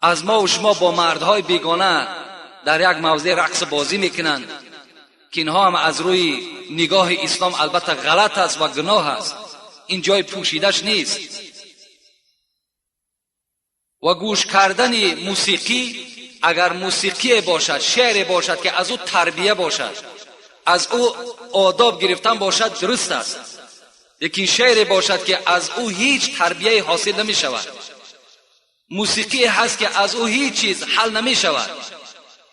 از ما و شما با مردهای بیگانه در یک موضع رقص بازی میکنند که اینها هم از روی نگاه اسلام البته غلط است و گناه است. این جای پوشیدش نیست. و گوش کردن موسیقی، اگر موسیقی باشد، شعر باشد که از او تربیه باشد، از او آداب گرفتن باشد، درست است. لیکن شعر باشد که از او هیچ تربیه حاصل نمی شود، موسیقی هست که از او هیچ چیز حل نمی شود،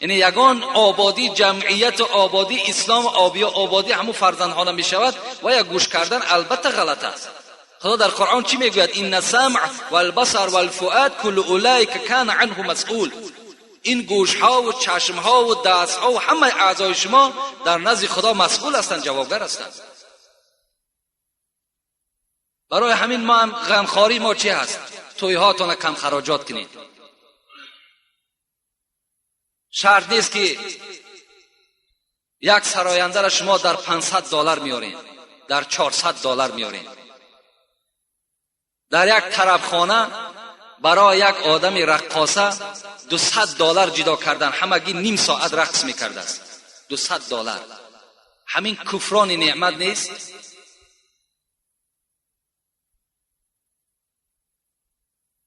یعنی یگان آبادی جمعیت و آبادی اسلام و آبادی همون فرزندها نمی شود و یا گوش کردن البته غلط است. خدا در قرآن چی میگوید؟ ان السمع والبصر والفؤاد کل اولئک کان عنه مسئول. این گوش ها و چشم ها و دست ها و همه اعضای شما در نزد خدا مسئول هستند، جوابگر هستند. برای همین ما هم غمخواری ما چی هست؟ تویهاتان کم خراجات کنید. شرط نیست که یک سراینده را شما در $500 میارین، در $400 میارین. در یک طرفخانه برای یک آدم رقاصه $200 جدا کردن، همگی نیم ساعت رقص میکرده است. $200. همین کفران نعمت نیست؟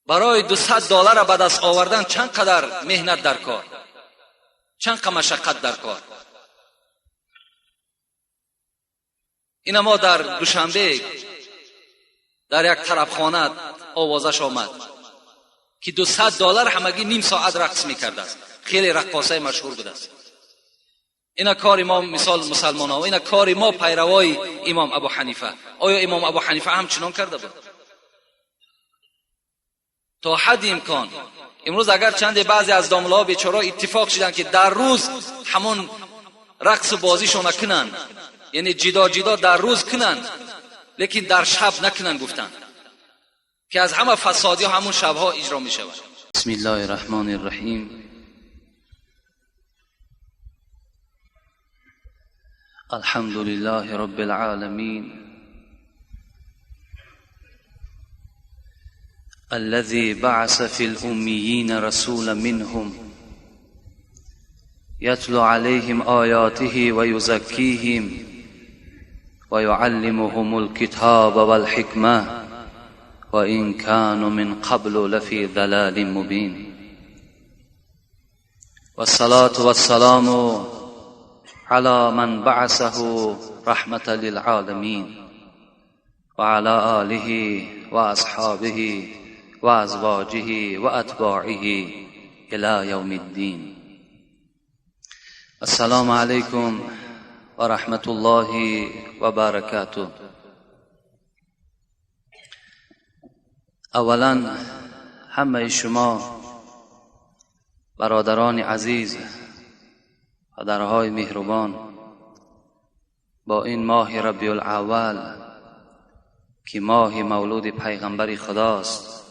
برای $200 به دست آوردن چند قدر مهنت در کار، چند قدر مشقت در کار. این ما در دوشنبه در یک طرفخانه آوازش آمد که $200 همگی نیم ساعت رقص میکرده است. خیلی رقاصه مشهور بوده است. اینا کار ما مثال مسلمان ها، اینا کار ما پیروای امام ابو حنیفه. آیا امام ابو حنیفه هم چنان کرده بود؟ تا حد امکان. امروز اگر چند بعضی از داملاها بیچاره اتفاق شدن که در روز همون رقص و بازیشون کنن، یعنی جدا جدا در روز کنن، لیکن در شب نکنن، گفتن که از همه فسادی همون شبها اجرا می شود. بسم الله الرحمن الرحیم. الحمد لله رب العالمین الذي بعث في الأميين رسولا منهم يتلو عليهم آياته ويزكيهم ويعلمهم الكتاب والحكمة وإن كانوا من قبل لفي ضلال مبين. والصلاة والسلام على من بعثه رحمة للعالمين وعلى آله وأصحابه وأزواجه وأتباعه إلى يوم الدين. السلام عليكم ورحمة الله وبركاته. اولا همه شما برادران عزیز، پدرهای مهربان، با این ماه ربیع الاول که ماه مولود پیغمبر خداست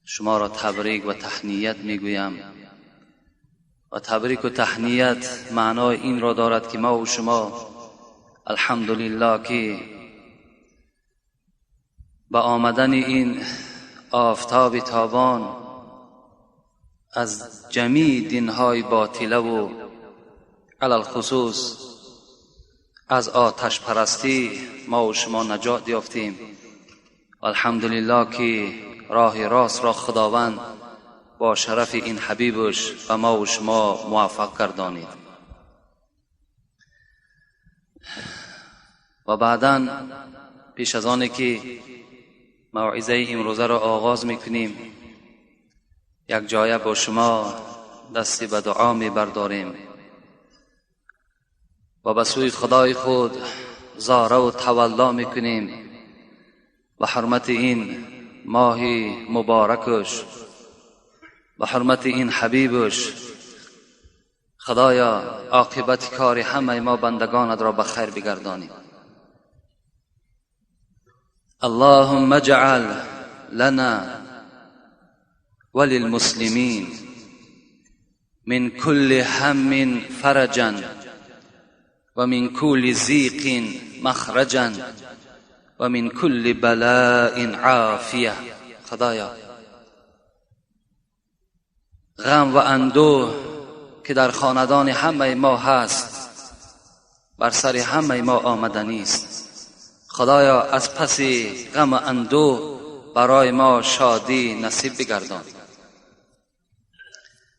شما را تبریک و تهنیت میگویم. و تبریک و تهنیت معنای این را دارد که ما و شما الحمدلله که با آمدن این آفتاب تابان از جمیع دینهای باطله و علی الخصوص از آتش پرستی ما و شما نجات یافتیم. الحمدلله که راه راست را خداوند با شرف این حبیبش و ما و شما موفق گردانید. و بعداً پیش از آن که موعظه امروزه را آغاز میکنیم، یک جایه با شما دستی به دعا میبرداریم و به سوی خدای خود زاره و تولا میکنیم به حرمت این ماه مبارکش، به حرمت این حبیبش. خدایا عاقبت کار همه ما بندگانت را به خیر بگردانی. اللهم اجعل لنا وللمسلمین من كل هم فرجا و من كل ضیق مخرجا و من كل بلاء عافیه. خدایا غم و اندوه که در خاندان همه ما هست بر سر همه ما آمدنی است. خدایا از پس غم و اندوه برای ما شادی نصیب بگردان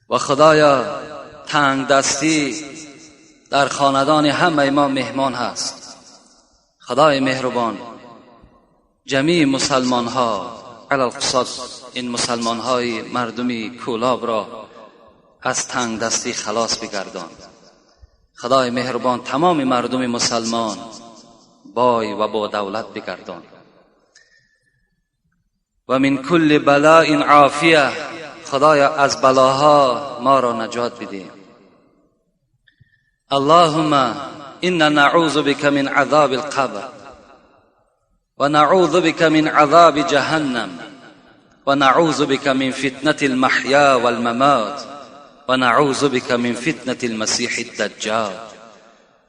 و خدایا تنگ دستی در خاندان همه ما مهمان هست. خدای مهربان جمیع مسلمان ها علی الخصوص این مسلمان های مردمی کولاب را از تنگ دستی خلاص بگردان. خدای مهربان تمام مردم مسلمان بای و با دولت بگردان. و من کل بلاء عافیه، خدایا از بلاها ما را نجات بده. اللهم انا نعوذ بك من عذاب القبر و نعوذ بك من عذاب جهنم و نعوذ بك من فتنة المحیا والممات و نعوذ بك من فتنة المسیح الدجال.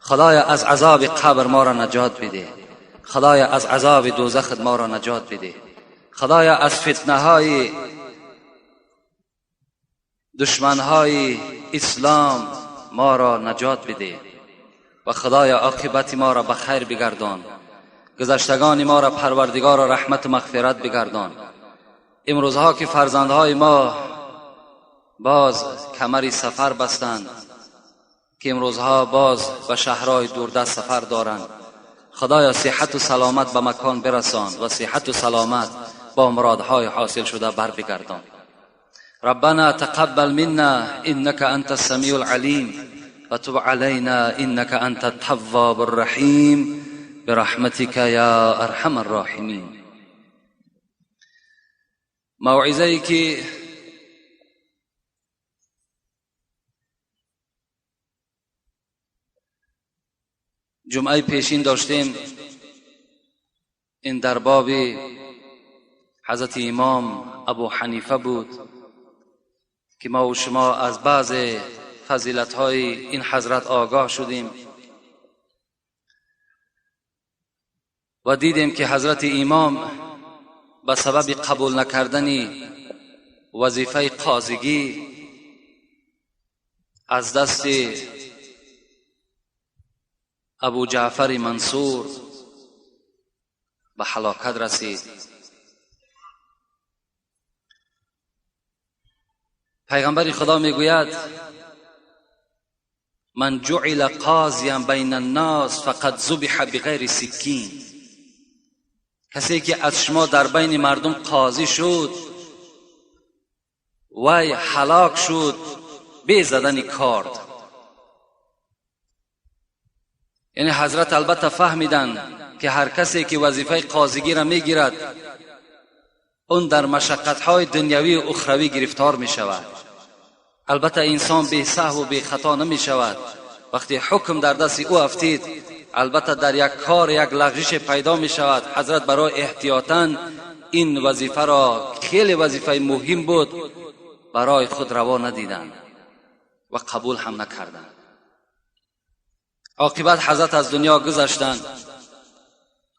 خدایا از عذاب قبر ما را نجات بده. خدایا از عذاب دوزخ ما را نجات بده. خدایا از فتنه های دشمن های اسلام ما را نجات بده و خدایا عاقبت ما را به خیر بگردان. گذشتگان ما را پروردگار را رحمت و مغفرت بگردان. امروزها که فرزندهای ما باز کمری سفر بستند، که امروزها باز به شهرهای دوردست سفر دارند، خدایا صحت و سلامت به مکان برسان و صحت و سلامت با مرادهای حاصل شده بر بگردان. ربنا تقبل منا انك انت السمیع العلیم و تب علینا انك انت التواب الرحیم برحمتك یا ارحم الراحمین. موعظه ای که جمعه پیشین داشتیم این در باب حضرت امام ابو حنیفه بود که ما و شما از بعض فضیلت‌های این حضرت آگاه شدیم و دیدیم که حضرت امام به سبب قبول نکردن وظیفه قاضیگی از دست ابو جعفر منصور به هلاکت رسید. پیغمبر خدا میگوید من جعل قاضیا بین الناس فقد ذبح بغیر سکین. کسی که از شما در بین مردم قاضی شد وی هلاک شد بی زدن کارد. یعنی حضرت البته فهمیدند که هر کسی که وظیفه قاضیگی را میگیرد اون در مشقت‌های دنیوی و اخروی گرفتار می شود. البته انسان بی سهو و بی خطا نمی شود. وقتی حکم در دست او افتید البته در یک کار یک لغزش پیدا می شود. حضرت برای احتیاطاً این وظیفه را خیلی وظیفه مهم بود برای خود روا ندیدند و قبول هم نکردند. عاقبت حضرت از دنیا گذشتند.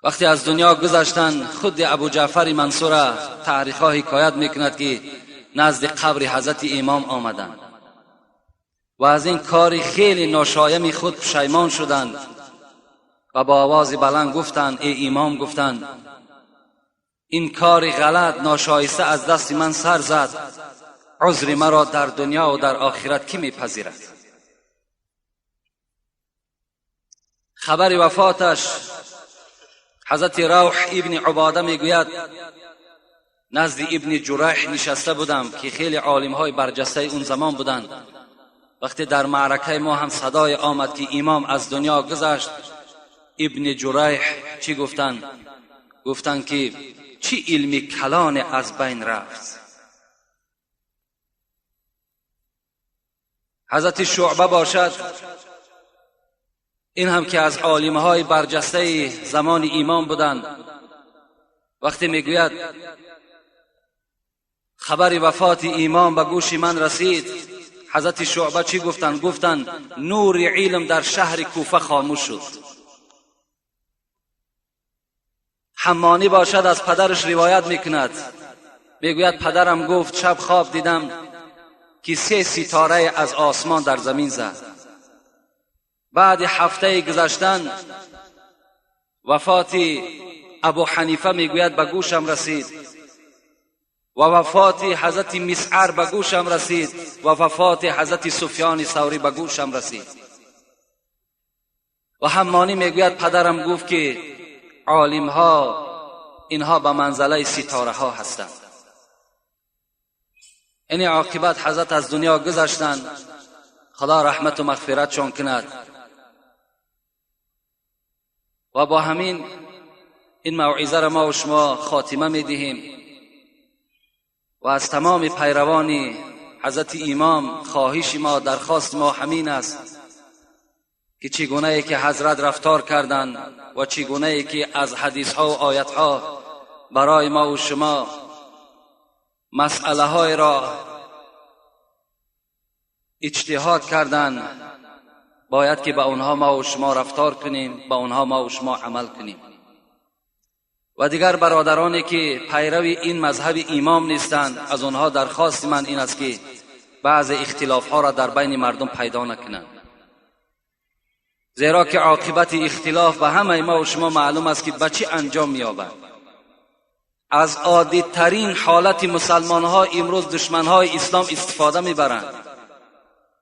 وقتی از دنیا گذشتند خود ابو جعفر منصور تاریخ‌ها حکایت میکند که نزد قبر حضرت امام آمدند و از این کار خیلی ناشایم خود پشیمان شدند و با آواز بلند گفتند ای امام، گفتند این کار غلط ناشایسته از دست من سر زد، عذر مرا در دنیا و در آخرت کی میپذیرد؟ خبر وفاتش حضرت روح ابن عباده میگوید نزد ابن جریح نشسته بودم که خیلی عالمهای برجسته اون زمان بودند. وقتی در معرکه ما هم صدای آمد که امام از دنیا گذشت، ابن جریح چی گفتند؟ گفتند که چی علمی کلان از بین رفت. حضرت شعبه باشد، این هم که از عالمهای برجسته زمان امام بودند، وقتی میگوید خبر وفات امام به گوش من رسید، حضرت شعبه چی گفتند؟ گفتند نور علم در شهر کوفه خاموش شد. حمانی باشد از پدرش روایت میکند، میگوید پدرم گفت شب خواب دیدم که 3 ستاره از آسمان در زمین زد. بعد هفته گذشتن وفات ابو حنیفه میگوید به گوشم رسید و وفات حضرت مسعر به گوشم رسید و وفات حضرت سفیان ثوری به گوشم رسید. و حمانی میگوید پدرم گفت که عالم ها اینها به منزله ستاره ها هستند. این عاقبت حضرت از دنیا گذشتند، خدا رحمت و مغفرتشان کند. و با همین این موعظه را ما و شما خاتمه میدهیم و از تمام پیروان حضرت امام خواهش ما، درخواست ما همین است که چگونه ای که حضرت رفتار کردند و چگونه ای که از حدیث ها و آیت ها برای ما و شما مسئله های را اجتهاد کردند، باید که با اونها ما و شما رفتار کنیم، با اونها ما و شما عمل کنیم. و دیگر برادرانی که پیرو این مذهب امام نیستند، از اونها درخواست من این است که بعض اختلاف ها را در بین مردم پیدا نکنند، زیرا که عاقبت اختلاف به همه ما و شما معلوم است که به چی انجام می‌یابد. از عادی ترین حالت مسلمان ها امروز دشمن های اسلام استفاده میبرند.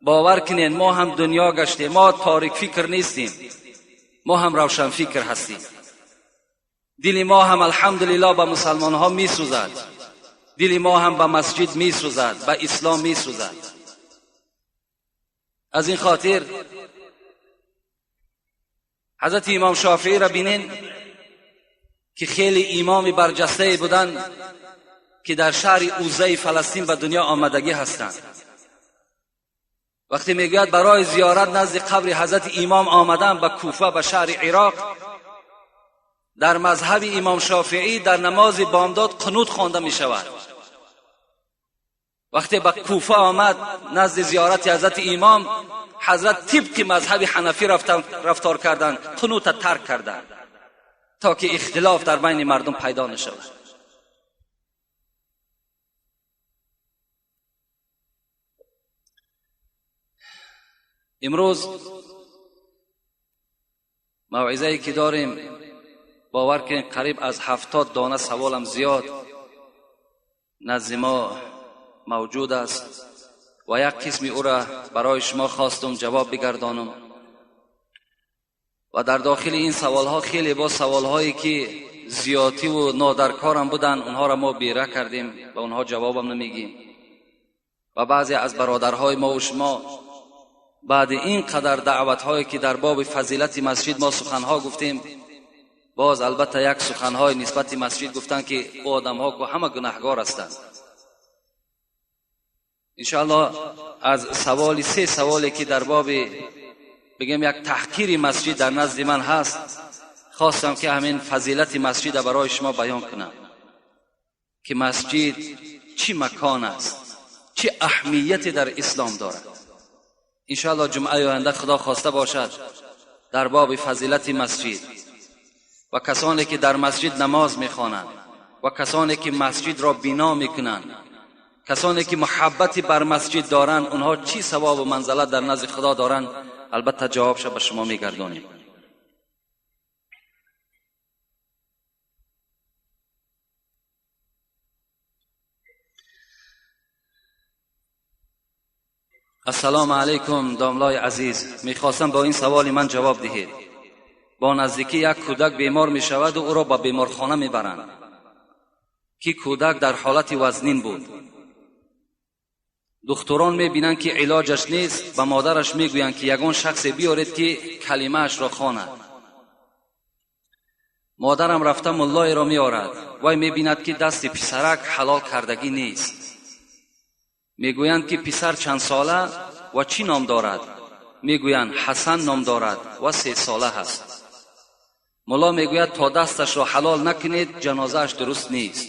باور کنین ما هم دنیا گشتیم، ما تاریک فکر نیستیم، ما هم روشن فکر هستیم. دل ما هم الحمدلله به مسلمان ها می سوزد، دل ما هم به مسجد می سوزد، به اسلام می سوزد. از این خاطر حضرت امام شافعی را بینین که خیلی امام برجسته بودند که در شهر اوزه فلسطین به دنیا آمدگی هستند. وقتی میگوید برای زیارت نزد قبر حضرت امام آمدن به کوفه، به شهر عراق، در مذهب امام شافعی در نماز بامداد قنوت خوانده می شود. وقتی به کوفه آمد نزد زیارت حضرت امام، حضرت طبق مذهب حنفی رفتار کردند، قنوت ترک کردند تا که اختلاف در بین مردم پیدا نشود. امروز موعظه‌ای که داریم، باور کنید قریب از 70 دانه سوالم زیاد نزد ما موجود است و یک قسمی او را برای شما خواستم جواب بگردانم. و در داخل این سوالها خیلی با سوالهایی که زیاتی و نادرکارم بودن، اونها را ما بیره کردیم و اونها جوابم نمیگیم. و بعضی از برادرهای ما و شما بعد این قدر دعوتهایی که در باب فضیلت مسجد ما سخنها گفتیم، باز البته یک سخنهای نسبت مسجد گفتن که او آدمها که همه گناهگار هستند. انشاءالله از سوال 3 سوالی که در باب بگم یک تحقیر مسجد در نزد من هست، خواستم که همین فضیلت مسجد برای شما بیان کنم که مسجد چی مکان است، چه اهمیتی در اسلام دارد. انشاءالله جمعه آینده خدا خواسته باشد در باب فضیلت مسجد و کسانی که در مسجد نماز میخوانند و کسانی که مسجد را بنا میکنند، کسانی که محبت بر مسجد دارند، اونها چی ثواب و منزلت در نزد خدا دارند، البته جوابش به شما میگردانیم. السلام علیکم داملای عزیز، میخواستم با این سوال من جواب دهید. با نزدیکی یک کودک بیمار میشود و او را به بیمارخانه میبرند که کودک در حالت وزنین بود. دکتران میبینند که علاجش نیست، به مادرش میگویند که یگان شخص بیارید که کلمه‌اش را خواند. مادرم رفته ملای را میآورد، وی میبیند که دست پسرک حلال کردگی نیست. میگویند که پسر چند ساله و چی نام دارد؟ میگویند حسن نام دارد و 3 ساله هست. ملا میگوید تا دستش را حلال نکنید جنازه‌اش درست نیست.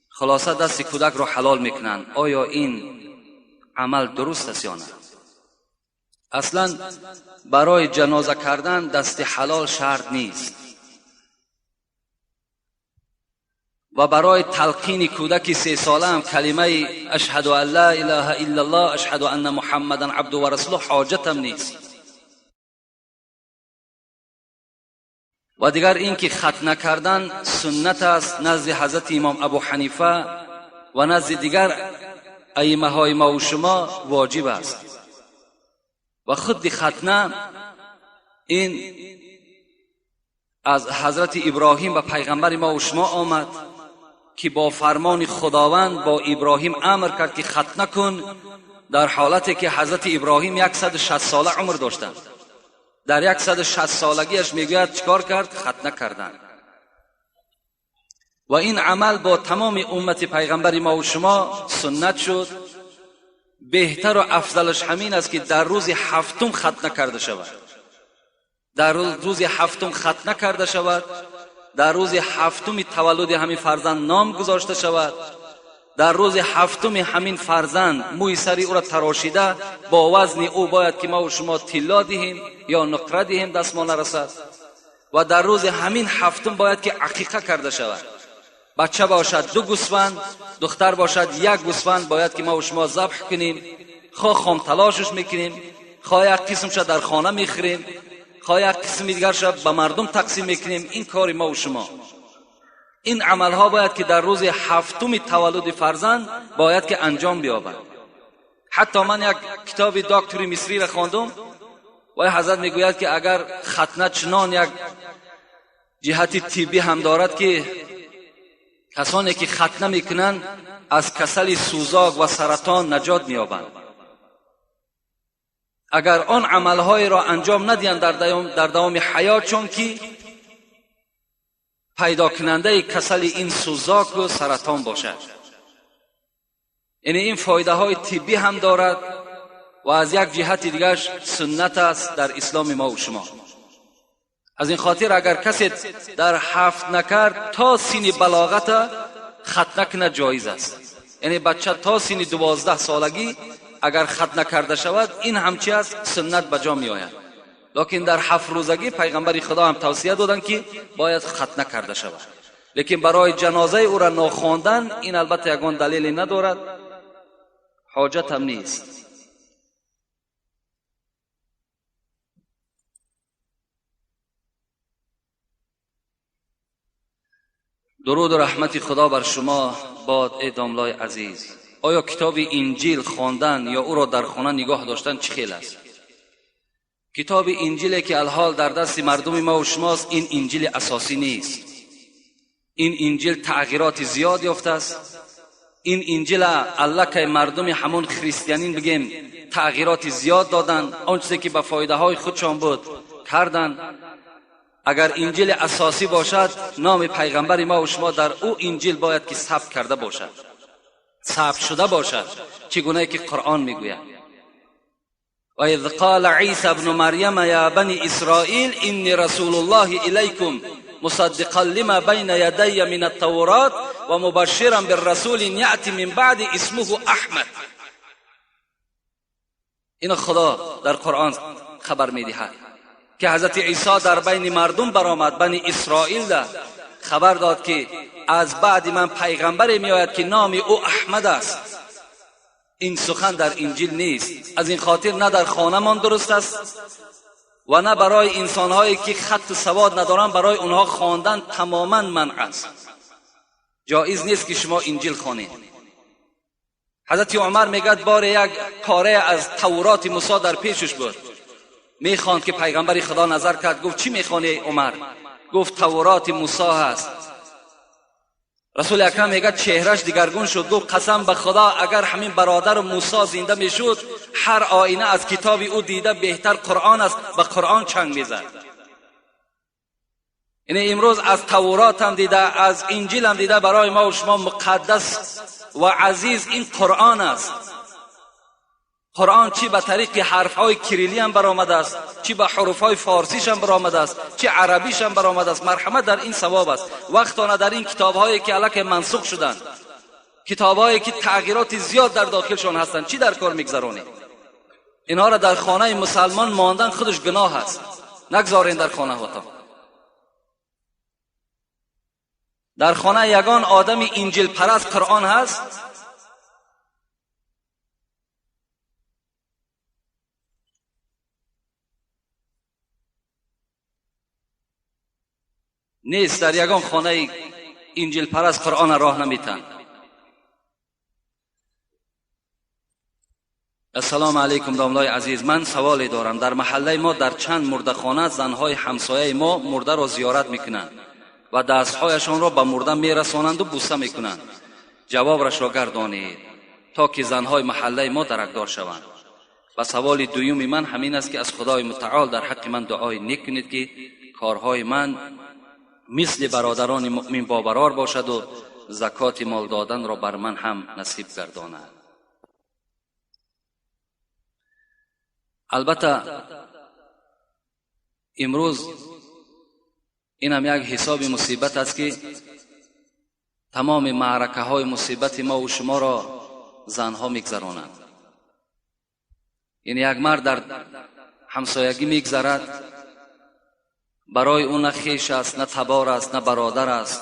خلاصه دست کودک را حلال میکنند. آیا این عمل درست است یا نه؟ اصلا برای جنازه کردن دست حلال شرط نیست. و برای تلقین کودک 3 ساله هم کلمه اشهد ان لا اله الا الله اشهد ان محمدا عبده و رسوله حاجتم نیست. و دیگر اینکه ختنه کردن سنت است نزد حضرت امام ابو حنیفه و نزد دیگر ائمه های ما و شما واجب است. و خود ختنه این از حضرت ابراهیم و پیغمبر ما و شما آمد که با فرمان خداوند با ابراهیم امر کرد که ختنه کن، در حالتی که حضرت ابراهیم 160 ساله عمر داشتند. در 160 سالگیش میگوید چیکار کرد؟ ختنه کردن. و این عمل با تمام امت پیغمبر ما و شما سنت شد. بهتر و افضلش همین است که در روز هفتم ختنه کرده شود. در روز هفتم ختنه کرده شود، در روز هفتم تولد همین فرزند نام گذاشته شود، در روز هفتم همین فرزند موی سری او را تراشیده با وزن او باید که ما و شما طلا دهیم یا نقره دهیم دست ما نرسد. و در روز همین هفتم باید که عقیقه کرده شود. بچه باشد 2 گوسفند، دختر باشد 1 گوسفند باید که ما و شما ذبح کنیم. خواه خام تلاشش میکنیم، خواه یک قسمش در خانه میخریم، خواه یک قسم دیگرش به مردم تقسیم میکنیم. این کار ما و شما، این عملها باید که در روز هفتم تولد فرزند باید که انجام بیابد. حتی من یک کتاب دکتری مصری را خواندم و حضرت میگوید که اگر ختنه چنان یک جهت طبی هم دارد که کسانی که ختنه میکنند از کسل سوزاک و سرطان نجات مییابند. اگر آن عملهای را انجام ندهند در دوام حیات، چون که پیدا کننده کسل این سوزاک و سرطان باشد. یعنی این فایده های طبی هم دارد و از یک جهت دیگرش سنت است در اسلام ما و شما. از این خاطر اگر کسی در هفت نکرد تا سین بلاغت ختنه کنه جایز است. یعنی بچه تا سین 12 سالگی اگر ختنه کرده شود این همچی است، سنت به جا می آید. لیکن در 7 روزگی پیغمبر خدا هم توصیه دادن که باید ختنه کرده شود. لیکن برای جنازه او را ناخواندن این البته یگان دلیلی ندارد، حاجت هم نیست. درود و رحمت خدا بر شما باد ای داملای عزیز. آیا کتاب انجیل خواندن یا او را در خانه نگاه داشتن چه خیل است؟ کتاب انجیلی که الحال در دست مردم ما و شماست این انجیل اساسی نیست. این انجیل تغییرات زیاد یافته است. این انجیل الله که مردم همون خریستیانین بگیم تغییرات زیاد دادن، آن چیزی که به فایده های خودشان بود کردن. اگر انجیل اساسی باشد نام پیغمبر ما و شما در او انجیل باید که ثبت کرده باشد، ثبت شده باشد، چگونه که قرآن میگوید و اذ قال عیسی ابن مریم یا بنی اسرائیل انی رسول الله الیکم مصدقا لما بین یدی من التورات و مبشرا بالرسول یأتی من بعد اسمه احمد. این خدا در قرآن خبر میدهد که حضرت عیسی در بین مردم برآمد، بنی اسرائیل ده خبر داد که از بعد من پیغمبر میآید که نام او احمد است. این سخن در انجیل نیست. از این خاطر نه در خانمان درست است و نه برای انسانهایی که خط سواد ندارند برای اونها خواندن تماما منع است. جایز نیست که شما انجیل خوانید. حضرت عمر میگد بار یک پاره از تورات موسی در پیشش بود، میخواند که پیغمبر خدا نظر کرد، گفت چی میخوانی عمر؟ گفت تورات موسی هست. رسول اکرم میگه چهرش دیگرگون شد، گفت قسم به خدا اگر همین برادر موسی زنده میشد هر آینه از کتاب او دیده بهتر قرآن است، به قرآن چنگ میزد. یعنی امروز از تورات هم دیده، از انجیل هم دیده، برای ما و شما مقدس و عزیز این قرآن است. قرآن چی به طریق حرفهای کریلی هم برآمده است، چی به حروفهای فارسیش هم برآمده است، چی عربیش هم برآمده است. مرحمت در این ثواب است. وقتانه در این کتابهایی که الک منسوخ شدند، کتابهایی که تغییرات زیاد در داخلشان هستند، چی در کار میگذرانید؟ اینها را در خانه مسلمان ماندن خودش گناه است. نگذارین در خانه هاتان. Дар хона ягон одами инҷил параст Қуръон ҳаст? Нест. Дар ягон хонаи инҷил параст Қуръон роҳ наметанд. Ассалому алайкум домлаи азиз, ман саволе дорам. Дар маҳаллаи мо дар чанд мурдахона занҳои ҳамсояи мо мурдаро зиёрат мекунанд ва дастҳояшонро ба мурда мерасонанду буса мекунанд. Ҷавобрашро гардонед, то ки занҳои маҳаллаи мо даракдор шаванд. Ва саволи дуюми ман ҳамин аст, ки аз Худои мутаол дар ҳаққи ман дуои нек кунед, ки корҳои ман мисли бародарони муъмин бобарор бошаду закоти мол доданро бар ман ҳам насиб гардонад. Албатта имрӯз инам як ҳисоби мусибат аст, ки тамоми маъракаҳои мусибати мо ва шуморо занҳо мегзаронанд. Яъне як мард дар ҳамсоягӣ мегзарад, барои ӯ на хеш аст, на табор аст, на бародар аст,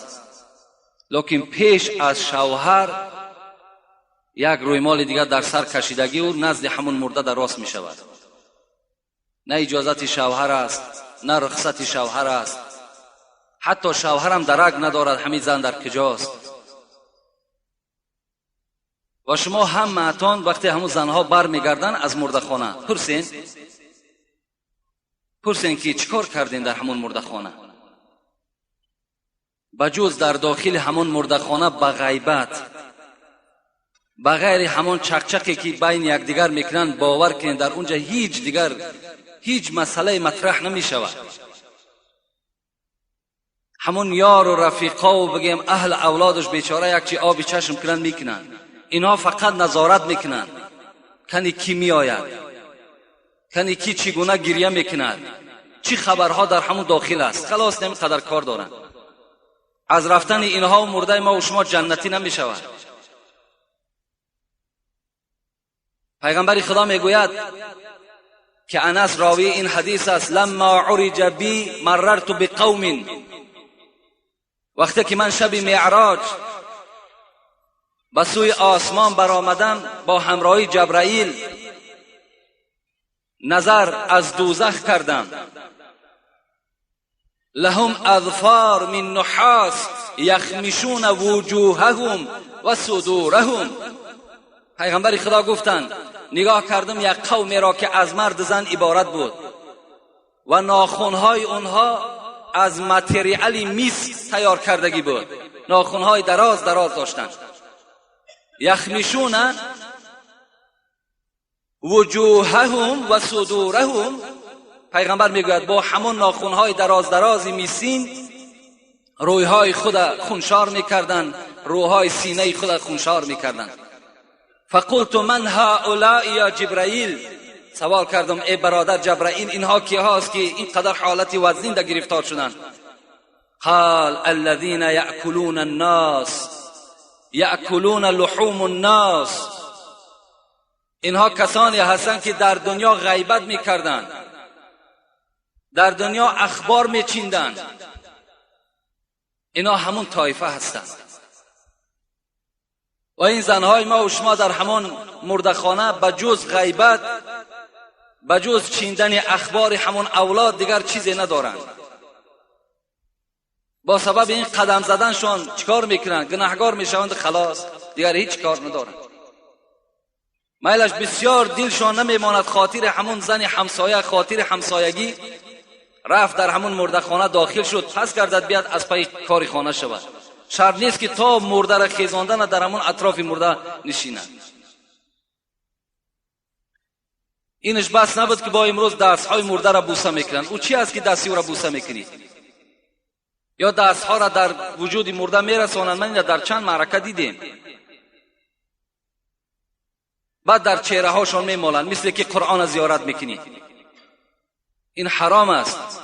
лекин пеш аз шавҳар як рӯймоли дигар дар сар кашидагӣ ӯ назди ҳамун мурда дар рост мешавад. На иҷозати шавҳар аст, на рухсати шавҳар аст, ҳатто шавҳарам дарак надорад ҳамин зан дар куҷост. Ва шумо ҳамаатон вақте ҳамун занҳо бармегарданд аз мурдахона, пурсен ки чӣ кор кардем дар ҳамун мурдахона. Ба ҷуз дар дохили ҳамун мурдахона ба ғайбат, ба ғайри ҳамон чақчақе ки байни якдигар мекунанд, бовар кунед дар унҷа ҳеҷ дигар ҳеҷ масъалае матраҳ намешавад. Ҳамон ёру рафиқову бигем аҳл авлодаш бечора якчи оби чашм кунанд мекунанд. Инҳо фақат назорат мекунанд, кани кӣ меояд, кани кӣ чӣ гуна гиря мекунад, чӣ хабарҳо дар ҳамон дохил аст. Халос, ҳамин қадар кор доранд. Аз рафтани инҳо мурдаи мо ва шумо ҷаннатӣ намешавад. Пайғамбари Худо мегӯяд ки Анас ровии ин ҳадис аст: лама уриҷа би марарту биқавмин. Вақте ки ман шаби меъроҷ ба сӯи осмон баромадам бо ҳамроҳии Ҷабраил, назар аз дӯзах кардам. Лаҳум азфар мин нуҳос яхмишуна вуҷуҳаҳум ва судураҳум. Пайғамбари Худо гуфтанд: нигоҳ кардам як қавмеро ки аз мард зан иборат буд ва нохунҳои онҳо аз материали мис тайёр кардагӣ буд, нохунҳои дароз дароз доштанд. Яхмишуна вуҷуҳаҳум ва судураҳум. Пайғамбар мегӯяд бо ҳамон нохунҳои дароз дарози мисин рӯйҳои худа хуншор мекарданд, рӯҳои синаи худа хуншор мекарданд. فقلت من هؤلاء یا جبرائیل. سوال کردم ای برادر جبرائیل، اینها کی هاست که اینقدر حالت وزنین در گرفتار شدند؟ قال الذين یأکلون الناس یأکلون لحوم الناس. اینها کسانی هستند که در دنیا غیبت میکردند، در دنیا اخبار میچیندند. اینا همون طایفه هستند. و این زنهای ما و شما در همان مردخانه به جز غیبت، به جز چیندن اخبار همون اولاد دیگر چیزی ندارند. با سبب این قدم زدنشان چیکار میکنند؟ گناهگار میشوند، خلاص دیگر هیچ کار ندارند. میلش بسیار دلشان نمیماند، خاطر همون زن همسایه، خاطر همسایگی رفت در همون مردخانه داخل شد، پس گردد بیاد از پای کاری خانه شود. شرط نیست که تا مرده را خیزاندن در همون اطراف مرده نشیند. اینش بس نبود که با امروز دستهای مرده را بوسه میکنند. او چی است که دستی او را بوسه میکنی؟ یا دستها را در وجود مرده میرسانند. من این در چند معرکه دیدیم. بعد در چهره هاشان میمالند، مثل که قرآن زیارت میکنی. این حرام است.